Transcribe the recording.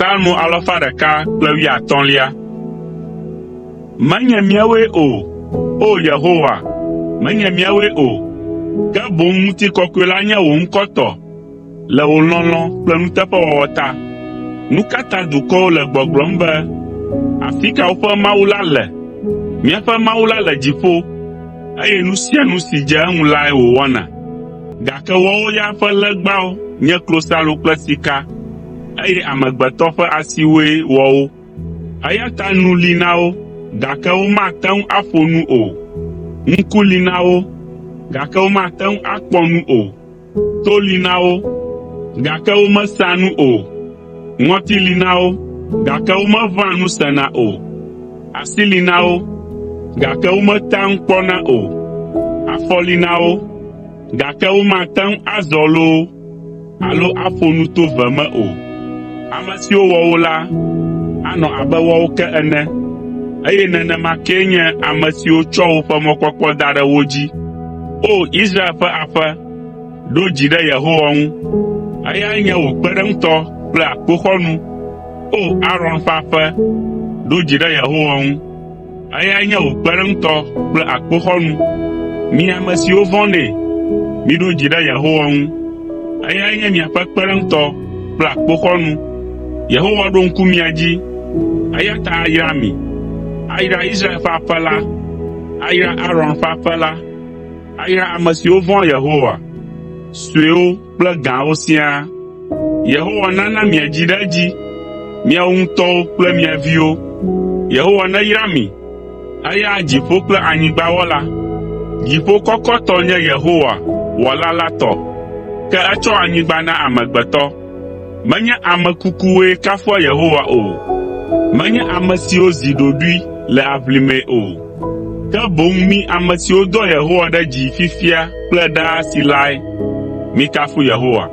Psalmo alafa ɖeka kple wuiatɔ̃lia. Menye míawoe o, O Yehowa, menye míawoe o, ke boŋ ŋutikɔkɔe la nye wò ŋkɔ tɔ le wò lɔlɔ̃ kple nuteƒewɔwɔ ta. Nu ka ta dukɔwo le gbɔgblɔm be, “Afi ka woƒe Mawu la le?” Míaƒe Mawu la le dziƒo, eye nu sia nu si dze eŋu lae wòwɔna. Gake woawo ya ƒe legbawo nye klosalo kple sika, eye amegbetɔ ƒe asiwoe wɔ wo. Eya ta nu li na wo, gake womate ŋu aƒo nu o, ŋku li na wo, gake womate ŋu akpɔ nu o, to li na wo, gake womesea nu o, ŋɔti li na wo, gake womeʋẽa nu sena o, asi li na wo, gake wometea ŋu kpɔna o, afɔ li na wo, gake womate ŋu azɔ loo alo aƒo nu to ve me o. Ame siwo wɔ wo la anɔ abe woawo ke ene, eye nenema kee nye ame siwo tsɔ woƒe mɔkpɔkpɔ da ɖe wo dzi. O! Israel ƒe aƒe, ɖo dzi ɖe Yehowa ŋu, eyae nye wò kpeɖeŋutɔ kple akpoxɔnu. O! Aron ƒe aƒe, ɖo dzi ɖe Yehowa ŋu. Eyae nye wò kpeɖeŋutɔ kple akpoxɔnu. Mi ame siwo vɔ̃nɛ, miɖo dzi ɖe Yehowa ŋu. Eyae nye miaƒe kpeɖeŋutɔ kple akpoxɔnu. Yehowa ɖo ŋku mia dzi, eya ta ayra mi. Ayra Israel ƒe aƒe la, ayra Aron ƒe aƒe la, ayra ame siwo vɔ̃a Yehowa, suewo kple gãwo siaa. Yehowa nana miadzi ɖe edzi, miawo ŋutɔwo kple mia viwo. Yehowa neyra mi, eya dziƒo kple anyigba wɔla. Dziƒo kɔkɔtɔ nye Yehowa, Wɔla la tɔ, ke etsɔ anyigba na amegbetɔ. Menye ame kukuwoe kafua Yehowa o, menye ame siwo zi ɖoɖoe le aʋlimee o, ke boŋ mí ame siwo doa Yehowa ɖe dzi fifia kple ɖaa si lae. Mikafu Yehowa.